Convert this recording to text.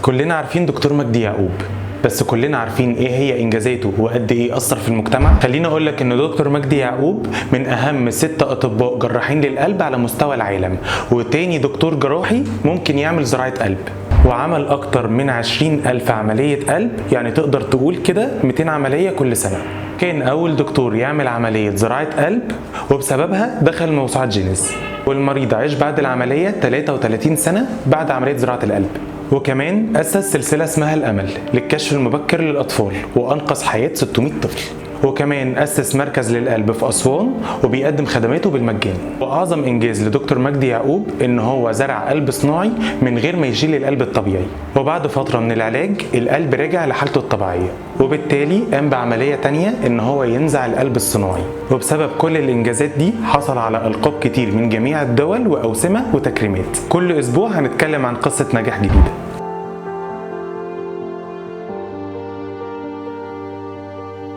كلنا عارفين دكتور مجدي يعقوب، بس كلنا عارفين ايه هي انجازاته وقد ايه اثر في المجتمع؟ خليني اقول لك ان دكتور مجدي يعقوب من اهم 6 اطباء جراحين للقلب على مستوى العالم، وتاني دكتور جراحي ممكن يعمل زراعة قلب، وعمل اكتر من 20,000 عملية قلب، يعني تقدر تقول كده 200 عملية كل سنة. كان اول دكتور يعمل عملية زراعة قلب، وبسببها دخل موسوعة جينيس، والمريض عاش بعد العملية 33 سنة بعد عملية زراعة القلب. وكمان أسس سلسلة اسمها الأمل للكشف المبكر للأطفال، وأنقذ حياة 600 طفل. وكمان أسس مركز للقلب في أسوان وبيقدم خدماته بالمجان. وأعظم إنجاز لدكتور مجدي يعقوب إن هو زرع قلب صناعي من غير ما يشيل القلب الطبيعي، وبعد فترة من العلاج القلب رجع لحالته الطبيعية، وبالتالي قام بعملية تانية إن هو ينزع القلب الصناعي. وبسبب كل الإنجازات دي حصل على ألقاب كتير من جميع الدول وأوسمة وتكريمات. كل أسبوع هنتكلم عن قصة نجاح جديدة.